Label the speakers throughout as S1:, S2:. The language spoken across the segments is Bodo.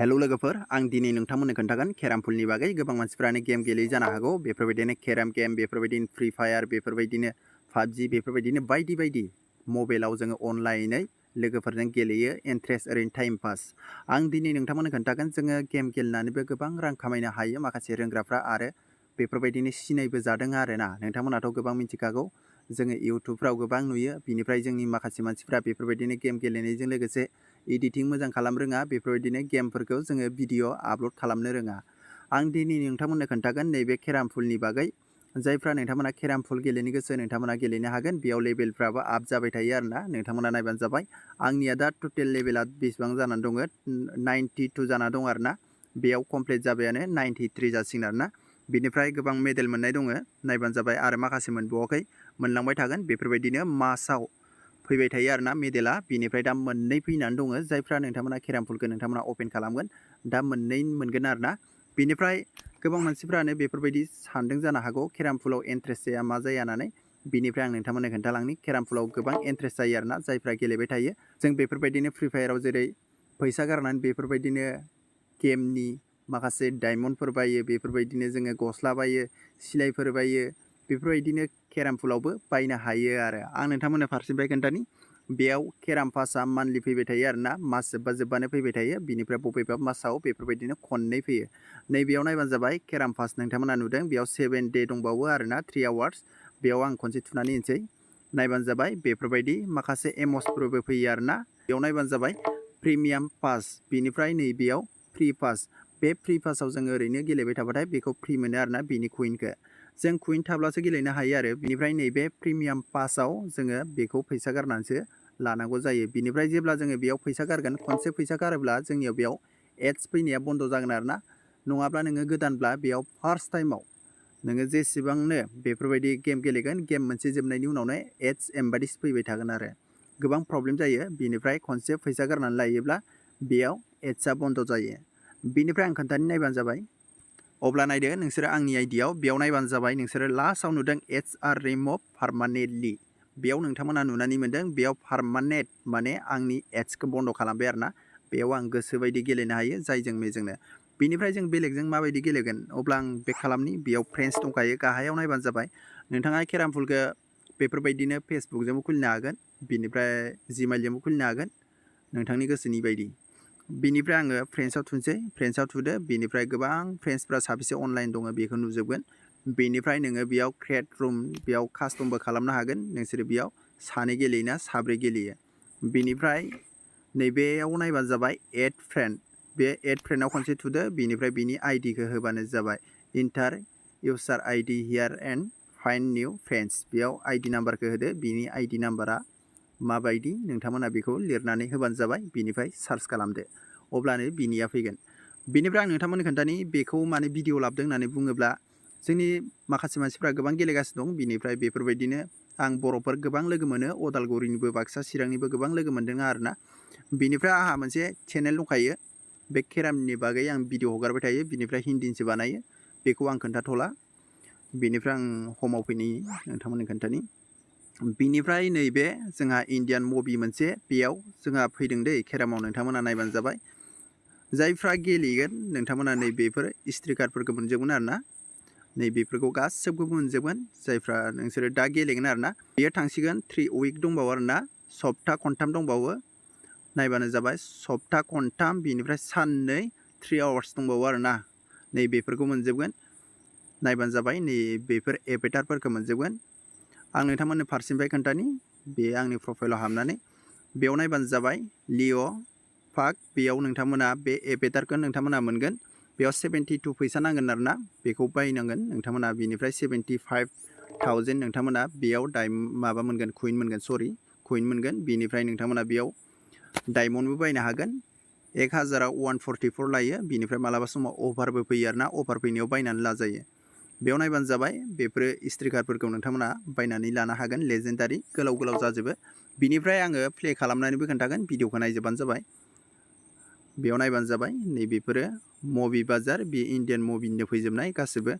S1: हेलो लोगोफोर आं दिनै नोंथांमोननो खोन्थागोन केराम पुलनि बागै गोबां मानसिफ्रानो गेम गेलेयो जानो हागौ बेफोरबायदिनो केराम गेम बेफोरबायदिनो फ्री फायार बेफोरबायदिनो पाबजि बेफोरबायदिनो बायदि बायदि मबाइलाव जोङो अनलाइनै लोगोफोरजों गेलेयो इन्ट्रेस्ट ओरैनो टाइम पास आं दिनै नोंथांमोननो खोन्थागोन जोङो गेम गेलेनानैबो गोबां रां खामायनो हायो माखासे रोंग्राफ्रा आरो बेफोरबायदिनो सिनायबो जादों आरोना नोंथांमोनाथ' गोबां मिथिखागौ जोङो इउटुबफ्राव गोबां नुयो बिनिफ्राय जोंनि माखासे मानसिफ्रा बेफोरबायदिनो गेम गेलेनायजों लोगोसे एडिटिं मोजां खालाम रोङा बेफोरबायदिनो गेमफोरखौ जोङो भिडिअ आपल'ड खालामनो रोङा आं दिनै नोंथांमोननो खोन्थागोन नैबे केराम पुलनि बागै जायफ्रा नोंथांमोना केराम पुल गेलेनो गोसो नोंथांमोना गेलेनो हागोन बेयाव लेभेलफ्राबो आप जाबाय थायो आरोना नोंथांमोना नायबानो जाबाय आंनिया दा टटेल लेभेला बेसेबां जानानै दङ 92 जाना दं आरोना बेयाव कमप्लिट जाबायानो 93 जासिगोन आरोना बिनिफ्राय गोबां मेडेल मोननाय दङ नायबानो जाबाय आरो माखासे मोनबावाखै मोनलांबाय थागोन बेफोरबायदिनो मासाव फैबाय थायो आरोना मेडेला बिनिफ्राय दा मोननै फैनानै दङ जायफ्रा नोंथांमोना केराम पुलखौ नोंथांमोना अपेन खालामगोन दा मोननै मोनगोन आरोना बिनिफ्राय गोबां मानसिफ्रानो बेफोरबायदि सानदों जानो हागौ केराम पुलाव इन्ट्रेस्ट जाया मा जाया होननानै बिनिफ्राय आं नोंथांमोननो खोन्थालांनि केराम पुलाव गोबां इन्ट्रेस्ट जायो आरोना जायफ्रा गेलेबाय थायो जों बेफोरबायदिनो फ्री फायाराव जेरै फैसा गारनानै बेफोरबायदिनो गेमनि माखासे डायमन्डफोर बायो बेफोरबायदिनो जोङो गस्ला बायो सिलाइफोर बायो बेफोरबायदिनो केराम पुलावबो बायनो हायो आरो आं नोंथांमोननो फारसेनिफ्राय खोन्थानि बेयाव केराम पासआ मान्थलि फैबाय थायो आरोना मास जोब्बानो फैबाय थायो बिनिफ्राय बबेबा मासाव बेफोरबायदिनो खननै फैयो नैबेयाव नायबानो जाबाय केराम पास नोंथांमोना नुदों बेयाव 7 डे दंबावो आरोना 3 आवार्स बेयाव आं खनसे थुनानै होनोसै नायबानो जाबाय बेफोरबायदि माखासे एमसफोरबो फैयो आरोना बेयाव नायबानो जाबाय प्रिमियाम पास बेनिफ्राय नैबेयाव फ्रि पास बे फ्रि पासाव जोङो ओरैनो गेलेबाय थाबाथाय बेखौ फ्रि मोनो आरोना बिनि कुइनखौ जों कुइन थाब्लासो गेलेनो हायो आरो बिनिफ्राय नैबे प्रिमियाम पासाव जोङो बेखौ फैसा गारनानैसो लानांगौ जायो बिनिफ्राय जेब्ला जोङो बेयाव फैसा गारगोन खनसे फैसा गारोब्ला जोंनियाव बेयाव एड्स फैनाया बन्द जागोन आरोना नङाब्ला नोङो गोदानब्ला बेयाव फार्स्ट टाइमाव नोङो जेसेबांनो बेफोरबायदि गेम गेलेगोन गेम मोनसे जोबनायनि उनावनो एड्स एमबादिस फैबाय थागोन आरो गोबां प्रब्लेम जायो बिनिफ्राय खनसे फैसा गारनानै लायोब्ला बेयाव एड्सआ बन्द जायो बिनिफ्राय आं खोन्थानो नायबानो जाबाय अब्ला नायदो नोंसोरो आंनि आइडियाव बेयाव नायबानो जाबाय नोंसोरो लास्टआव नुदों एड्स आर रिमुभ पारमानेन्टलि बेयाव नोंथांमोना नुनानै मोन्दों बेयाव पारमानेन्ट माने आंनि एड्सखौ बन्द खालामबाय आरोना बेयाव आं गोसोबायदि गेलेनो हायो जायजों मेजोंनो बिनिफ्राय जों बेलेगजों माबायदि गेलेगोन अब्ला आं बेक खालामनि बेयाव फ्रेन्ड्स दंखायो गाहायाव नायबानो जाबाय नोंथाङा केराम पुलखौ बेफोरबायदिनो फेसबुकजोंबो खुलिनो हागोन बिनिफ्राय जिमेइलजोंबो खुलिनो हागोन नोंथांनि गोसोनि बायदि बिनिफ्राय आङो फ्रेन्ड्सआव थुनसै फ्रेन्ड्सआव थुदो बिनिफ्राय गोबां फ्रेन्ड्सफ्रा साबेसे अनलाइन दङ बेखौ नुजोबगोन बेनिफ्राय नोङो बेयाव क्रिएट रुम बेयाव कास्टमबो खालामनो हागोन नोंसोरो बेयाव सानै गेलेयोना साब्रै गेलेयो बिनिफ्राय नैबेयाव नायबानो जाबाय एड फ्रेन्ड बे एड फ्रेन्डआव खनसे थुदो बिनिफ्राय बिनि आइडिखौ होबानो जाबाय enter user ID here and find new friends बेयाव आइडि नाम्बारखौ होदो बिनि आइडि नाम्बारा माबायदि नोंथांमोना बेखौ लिरनानै होबानो जाबाय बिनिफ्राय सार्च खालामदो अब्लानो बिनिया फैगोन बिनिफ्राय आं नोंथांमोननो खोन्थानि बेखौ माने भिडिअ लाबोदों होननानै बुङोब्ला जोंनि माखासे मानसिफ्रा गोबां गेलेगासिनो दं बिनिफ्राय बेफोरबायदिनो आं बर'फोर गोबां लोगो मोनो अदालगुरिनिबो बाक्सा चिरांनिबो गोबां लोगो मोन्दों आरोना बिनिफ्राय आंहा मोनसे चेनेल दंखायो बे केरामनि बागै आं भिडिअ हगारबाय थायो बिनिफ्राय हिन्दीसो बानायो बेखौ आं खोन्थाथ'ला बिनिफ्राय आं हमाव फैनि नोंथांमोननो खोन्थानि बिनिफ्राय नैबे जोंहा इण्डियान मुभि मोनसे बेयाव जोंहा फैदों दै केरामाव नोंथांमोना नायबानो जाबाय जायफ्रा गेलेगोन नोंथांमोना नैबेफोर स्ट्रिकारफोरखौ मोनजोबगोन आरोना नैबेफोरखौ गासैखौबो मोनजोबगोन जायफ्रा नोंसोरो दा गेलेगोन आरोना बेयो थांसिगोन 3 उइक दंबावो आरोना सप्ता खनथाम दंबावो नायबानो जाबाय सप्ता खनथाम बिनिफ्राय साननै 3 आवार्स दंबावो आरोना नैबेफोरखौ मोनजोबगोन नायबानो जाबाय नैबेफोर एपेटारफोरखौ मोनजोबगोन आं नोंथांमोननो फारसेनिफ्राय खोन्थानि बे आंनि प्रफाइलाव हाबनानै बेयाव नायबानो जाबाय लिअ पाक बेयाव नोंथांमोना बे एपेटारखौ नोंथांमोना मोनगोन बेयाव 72 फैसा नांगोन आरोना बेखौ बायनांगोन नोंथांमोना बिनिफ्राय 75,000 नोंथांमोना बेयाव माबा मोनगोन कुइन मोनगोन बिनिफ्राय नोंथांमोना बेयाव डायमन्डबो बायनो हागोन 1000आव 144 लायो बिनिफ्राय मालाबा समाव अफारबो फैयो आरोना अफार फैनायाव बायनानै लाजायो बेयाव नायबानो जाबाय बेफोरो स्ट्रिकारफोरखौ नोंथांमोना बायनानै लानो हागोन लेजेन्डारि गोलाव जाजोबो बिनिफ्राय आङो प्ले खालामनानैबो खोन्थागोन भिडिअखौ नायजोबानो जाबाय बेयाव नायबानो जाबाय नैबेफोरो मुभि बाजार बे इण्डियान मुभिनिनो फैजोबनाय गासिबो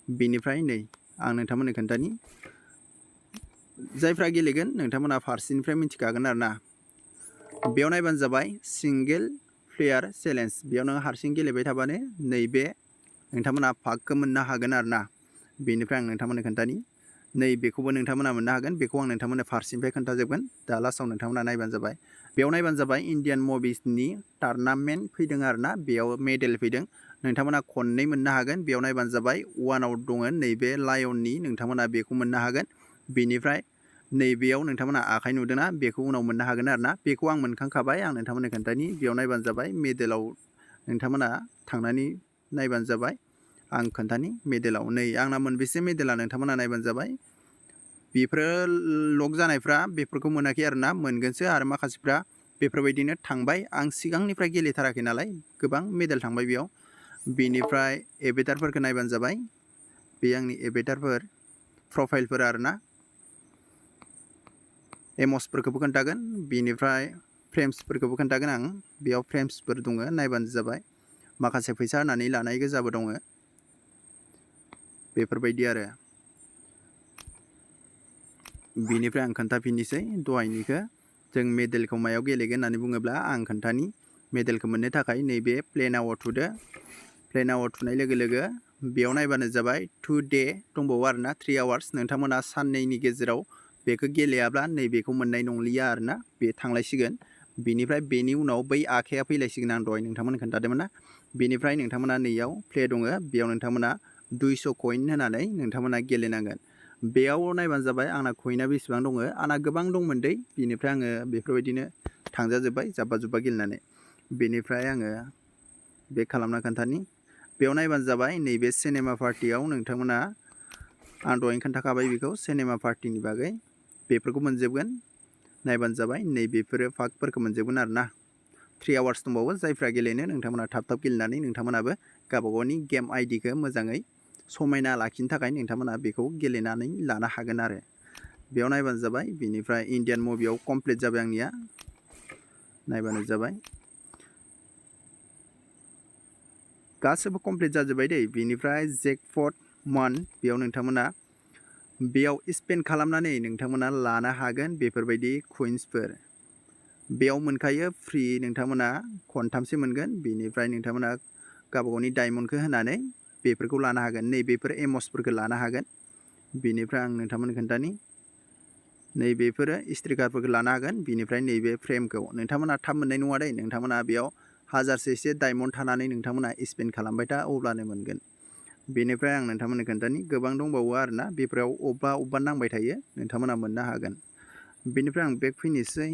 S1: बिनिफ्राय नै आं नोंथांमोननो खोन्थानि जायफ्रा गेलेगोन नोंथांमोना फारसेनिफ्राय मिथिखागोन आरोना बेयाव नायबानो जाबाय सिंगेल प्लेयार चेलेन्ज बेयाव नों हारसिं गेलेबाय थाबानो नैबे नोंथांमोना पाकखौ मोननो हागोन आरोना बेनिफ्राय आं नोंथांमोननो खोन्थानि नैबेखौबो नोंथांमोना मोननो हागोन बेखौ आं नोंथांमोननो फारसेनिफ्राय खोन्थाजोबगोन दा लास्टआव नोंथांमोना नायबानो जाबाय बेयाव नायबानो जाबाय इण्डियान मुभिसनि टुर्नामेन्ट फैदों आरोना बेयाव मेडेल फैदों नोंथांमोना खननै मोननो हागोन बेयाव नायबानो जाबाय वानाव दङ नैबे लायननि नोंथांमोना बेखौ मोननो हागोन बेनिफ्राय नैबेयाव नोंथांमोना आखाइ नुदोंना बेखौ उनाव मोननो हागोन आरोना बेखौ आं मोनखांखाबाय आं नोंथांमोननो खोन्थानि बेयाव नायबानो जाबाय मेडेलाव नोंथांमोना थांनानै नायबानो जाबाय आं खोन्थानि मेडेलाव नै आंना मोनबेसे मेडेला नोंथांमोना नायबानो जाबाय बेफोरो लक जानायफ्रा बेफोरखौ मोनाखै आरोना मोनगोनसो आरो माखासेफ्रा बेफोरबायदिनो थांबाय आं सिगांनिफ्राय गेलेथाराखै नालाय गोबां मेडेल थांबाय बेयाव बेनिफ्राय एभेटारफोरखौ नायबानो जाबाय बे आंनि एभेटारफोर प्रफाइलफोर आरोना एमसफोरखौबो खोन्थागोन बेनिफ्राय फ्रेम्सफोरखौबो खोन्थागोन आं बेयाव फ्रेम्सफोर दङ नायबानो जाबाय माखासे फैसा होनानै लानाय गोजाबो दङ बेफोरबायदि आरो बेनिफ्राय आं खोन्थाफिननोसै दहायनिखौ जों मेडेलखौ मायाव गेलेगोन होननानै बुङोब्ला आं खोन्थानि मेडेलखौ मोननो थाखाय नैबे प्लेनाव थुदो प्लेनाव थुनाय लोगो लोगो बेयाव नायबानो जाबाय 2 डे दंबावो आरोना 3 आवार्स नोंथांमोना साननैनि गेजेराव बेखौ गेलेयाब्ला नैबेखौ मोननाय नंलिया आरोना बे थांलायसिगोन बेनिफ्राय बेनि उनाव बै आखाइया फैलायसिगोन आं दहाय नोंथांमोन खोन्थादोंमोन ना बेनिफ्राय नोंथांमोना नैयाव प्ले दङ बेयाव नोंथांमोना 200 कइन होनानै नोंथांमोना गेलेनांगोन बेयाव नायबानो जाबाय आंना कइना बेसेबां दङ आंना गोबां दंमोन दै बेनिफ्राय आङो बेफोरबायदिनो थांजाजोब्बाय जाब्बा जुब्बा गेलेनानै बेनिफ्राय आङो बे खालामना खोन्थानि बेयाव नायबानो जाबाय नैबे सिनेमा पार्टियाव नोंथांमोना आं दहायनो खोन्थाखाबाय बेखौ सिनेमा पार्टिनि बागै बेफोरखौ मोनजोबगोन नायबानो जाबाय नैबेफोरो पाकफोरखौ मोनजोबगोन आरोना 3 आवार्स दंबावो जायफ्रा गेलेनो नोंथांमोना थाब थाब गेलेनानै नोंथांमोनाबो गावबागावनि गेम आइडिखौ मोजाङै समायना लाखिनो थाखाय नोंथांमोना बेखौ गेलेनानै लानो हागोन आरो बेयाव नायबानो जाबाय बेनिफ्राय इण्डियान मुभियाव कमप्लिट जाबाय आंनिया नायबानो जाबाय गासैबो कमप्लिट जाजोब्बाय दै बेनिफ्राय जेकपट मान बेयाव नोंथांमोना बेयाव स्पेन्ड खालामनानै नोंथांमोना लानो हागोन बेफोरबायदि कुइन्सफोर बेयाव मोनखायो फ्रि नोंथांमोना खनथामसो मोनगोन बेनिफ्राय नोंथांमोना गावबागावनि डायमन्डखौ होनानै बेफोरखौ लानो हागोन नैबेफोर एमसफोरखौ लानो हागोन बेनिफ्राय आं नोंथांमोननो खोन्थानि नैबेफोरो स्ट्रिकारफोरखौ लानो हागोन बेनिफ्राय नैबे फ्रेमखौ नोंथांमोना थाब मोननाय नङा दै नोंथांमोना बेयाव हाजारसेसो डायमन्ड थानानै नोंथांमोना स्पेन्ड खालामबाय था अब्लानो मोनगोन बेनिफ्राय आं नोंथांमोननो खोन्थानि गोबां दंबावो आरोना बेफोराव अबेबा नांबाय थायो नोंथांमोना मोननो हागोन बेनिफ्राय आं बेक फैनोसै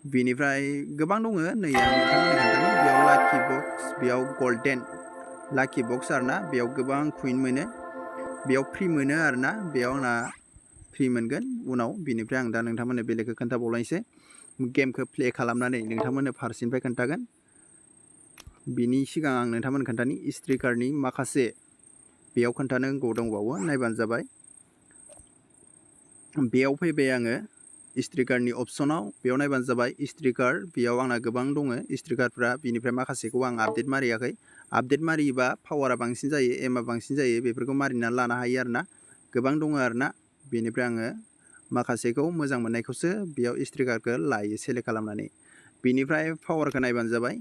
S1: बेनिफ्राय गोबां दङ नै आं नोंथांमोननो खोन्थानि बेयाव लाकि बक्स बेयाव गल्डेन लाकि बक्स आरोना बेयाव गोबां कुइन मोनो बेयाव फ्रि मोनो आरोना बेयाव आंना फ्रि मोनगोन उनाव बेनिफ्राय आं दा नोंथांमोननो बेलेगखौ खोन्थाबावलायनोसै गेमखौ प्ले खालामनानै नोंथांमोननो फारसेनिफ्राय खोन्थागोन बिनि सिगां आं नोंथांमोननो खोन्थानि स्ट्रिकारनि माखासे बेयाव खोन्थानांगौ दंबावो नायबानो जाबाय बेयाव फैबाय आङो स्ट्रिकारनि अपसनाव बेयाव नायबानो जाबाय स्ट्रिकार बेयाव आंना गोबां दङ स्ट्रिकारफ्रा बेनिफ्राय माखासेखौ आं आपडेट मारियाखै आपडेट मारियोबा पावारा बांसिन जायो एमआ बांसिन जायो बेफोरखौ मारिनानै लानो हायो आरोना गोबां दङ आरोना बेनिफ्राय आङो माखासेखौ मोजां मोननायखौसो बेयाव स्ट्रिकारखौ लायो सेलेक्ट खालामनानै बेनिफ्राय पावारखौ नायबानो जाबाय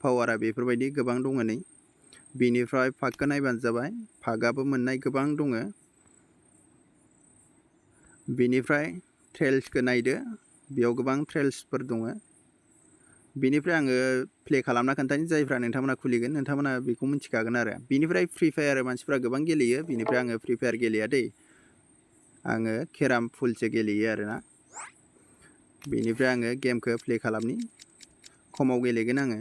S1: पावारा बेफोरबायदि गोबां दङ नै बेनिफ्राय पाकखौ नायबानो जाबाय पाकआबो मोननाय गोबां दङ बेनिफ्राय ट्रेल्सखौ नायदो बेयाव गोबां ट्रेल्सफोर दङ बेनिफ्राय आङो प्ले खालामना खोन्थानि जायफ्रा नोंथांमोना खुलिगोन नोंथांमोना बेखौ मिथिखागोन आरो बेनिफ्राय फ्रि फायार मानसिफ्रा गोबां गेलेयो बेनिफ्राय आङो फ्रि फायार गेलेया दै आङो केराम पुलसो गेलेयो आरोना बेनिफ्राय आङो गेमखौ प्ले खालामनि खमाव गेलेगोन आङो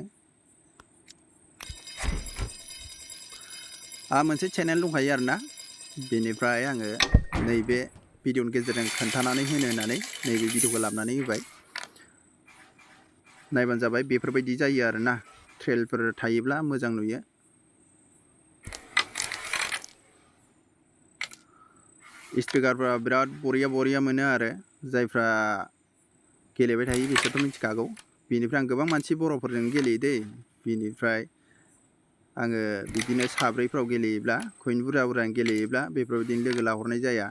S1: मोनसे चेनेल दंखायो आरोना बेनिफ्राय आङो नैबे भिडिअनि गेजेरजों खोन्थानानै होननानै नैबे भिडिअखौ लाबोनानै होबाय नायबानो जाबाय बेफोरबायदि जायो आरोना ट्रेलफोर थायोब्ला मोजां नुयो स्ट्रिकारफ्रा बिराद बरिया मोनो आरो जायफ्रा गेलेबाय थायो बिसोरथ' मिथिखागौ बेनिफ्राय आं गोबां मानसि बर'फोरजों गेलेयो दै बेनिफ्राय आङो बिदिनो साब्रैफ्राव गेलेयोब्ला कइन बुरजा गेलेयोब्ला बेफोरबायदिनो लोगो लाहरनाय जाया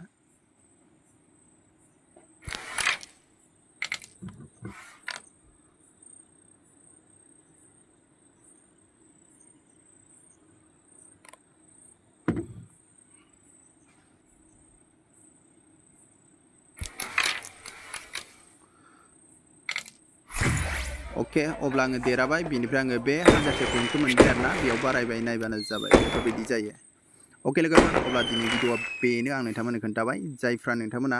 S1: अके अब्ला आङो देराबाय बिनिफ्राय आङो बे 1000 पइन्टखौ मोनबाय आरोना बेयाव बारायबाय नायबानो जाबाय बेफोरबायदि जायो अके लोगोफोर अब्ला दिनै भिडिअआ बेनो आं नोंथांमोननो खोन्थाबाय जायफ्रा नोंथांमोना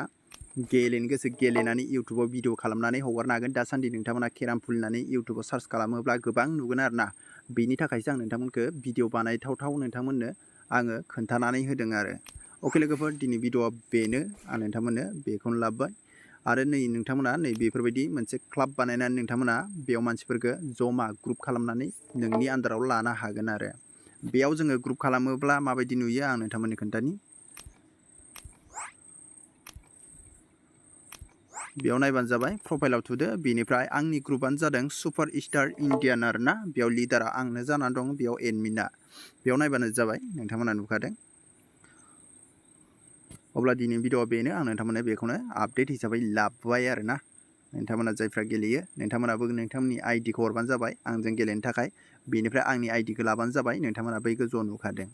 S1: गेलेनो गोसो गेलेनानै इउटुबाव भिडिअ खालामनानै हगारनो हागोन दासान्दि नोंथांमोना केराम पुल होननानै इउटुबाव सार्च खालामोब्ला गोबां नुगोन आरोना बेनि थाखायसो आं नोंथांमोनखौ भिडिअ बानायथावथाव नोंथांमोननो आङो खोन्थानानै होदों आरो अके लोगोफोर दिनै भिडिअआ बेनो आं नोंथांमोननो बेखौनो लाबोबाय आरो नै नोंथांमोना नै बेफोरबायदि मोनसे क्लाब बानायनानै नोंथांमोना बेयाव मानसिफोरखौ जमा ग्रुप खालामनानै नोंनि आन्दाराव लानो हागोन आरो बेयाव जोङो ग्रुप खालामोब्ला माबायदि नुयो आं नोंथांमोननो खोन्थानि बेयाव नायबानो जाबाय प्रफाइलाव थुदो बेनिफ्राय आंनि ग्रुपआनो जादों सुपार स्टार इन्डियान आरोना बेयाव लिडारा आंनो जानानै दं बेयाव एडमिना बेयाव नायबानो जाबाय नोंथांमोना नुखादों अब्ला दिनै भिडिअआ बेनो आं नोंथांमोननो बेखौनो आपडेट हिसाबै लाबोबाय आरोना नोंथांमोना जायफ्रा गेलेयो नोंथांमोनाबो नोंथांमोननि आइडिखौ हरबानो जाबाय आंजों गेलेनो थाखाय बेनिफ्राय आंनि आइडिखौ लाबानो जाबाय नोंथांमोना बैखौ ज' नुखादों